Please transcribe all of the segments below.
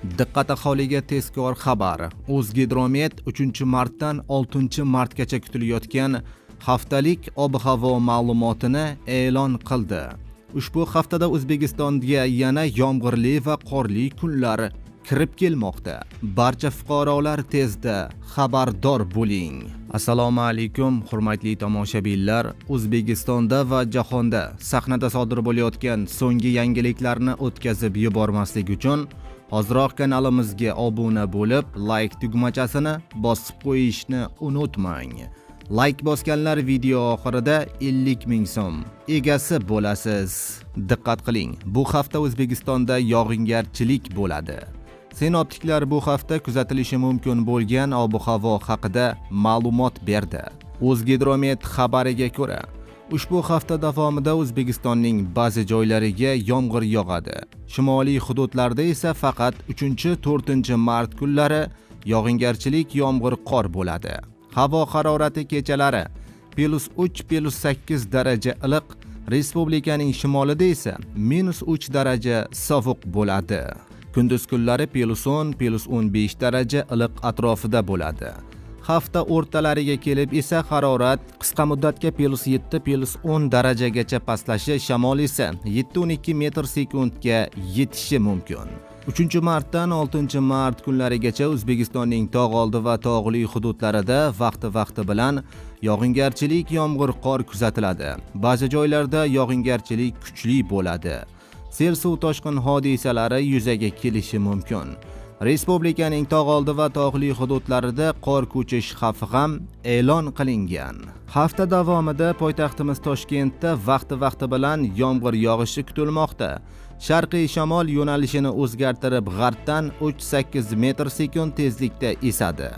Diqqat, aholiga tezkor xabar. O'zgidromet 3-martdan 6-martgacha kutilayotgan haftalik ob-havo ma'lumotini e'lon qildi. Ushbu haftada O'zbekistonga yana yomg'irli va qorli kunlar kirib kelmoqda. Barcha fuqarolar tezda xabardor bo'ling. Assalomu alaykum, hurmatli tomoshabinlar. O'zbekistonda va jahonda sahnada sodir bo'layotgan so'nggi yangiliklarni o'tkazib yubormaslik uchun hoziroq kanalimizga obuna bo'lib, like tugmachasini bosib qo'yishni unutmang. Like bosganlar video oxirida 50 ming so'm egasi bo'lasiz. Diqqat qiling, bu hafta O'zbekistonda yog'ingarchilik bo'ladi. Sinoptiklar bu hafta kuzatilishi mumkin bo'lgan ob-havo haqida ma'lumot berdi. O'zgidromet xabariga ko'ra, ushbu hafta davomida O'zbekistonning ba'zi joylariga yomg'ir yog'adi. Shimoliy hududlarda esa faqat 3-4-mart kunlari yog'ingarchilik, yomg'ir, qor bo'ladi. Havo harorati kechalari +3 +8 daraja iliq, respublikaning shimolida esa -3 daraja sovuq bo'ladi. Kunduz kunlari +10 +15 daraja iliq atrofida bo'ladi. Hafta o'rtalariga kelib esa harorat qisqa muddatga +7 +10 darajagacha pastlashi, shamol esa 7-12 metr sekundga yetishi mumkin. 3-martdan 6-mart kunlarigacha O'zbekistonning tog' oldi va tog'li hududlarida vaqti-vaqti bilan yog'ingarchilik, yomg'ir, qor kuzatiladi. Ba'zi joylarda yog'ingarchilik kuchli bo'ladi. Sel suv toshqin hodisalari yuzaga kelishi mumkin. Respublikaning tog' oldi va tog'li hududlarida qor ko'chish xavfi ham e'lon qilingan. Hafta davomida poytaxtimiz Toshkentda vaqti-vaqti bilan yomg'ir yog'ishi kutilmoqda. Sharqiy shamol yo'nalishini o'zgartirib, g'arbdan 3-8 metr sekund tezlikda esadi.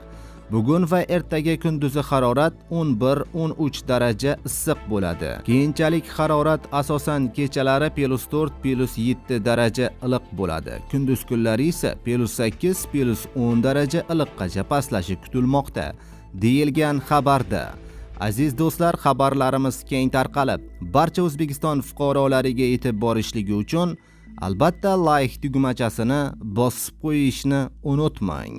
Bugun va ertaga kunduzi harorat 11-13 daraja issiq bo'ladi. Keyinchalik harorat asosan kechalari +4 +7 daraja iliq bo'ladi. Kunduz kunlari esa +8 +10 daraja iliqqacha pastlashi kutilmoqda, deyilgan xabarda. Aziz do'stlar, xabarlarimiz keng tarqalib, barcha O'zbekiston fuqarolariga yetib borishligi uchun albatta like tugmachasini bosib qo'yishni unutmang.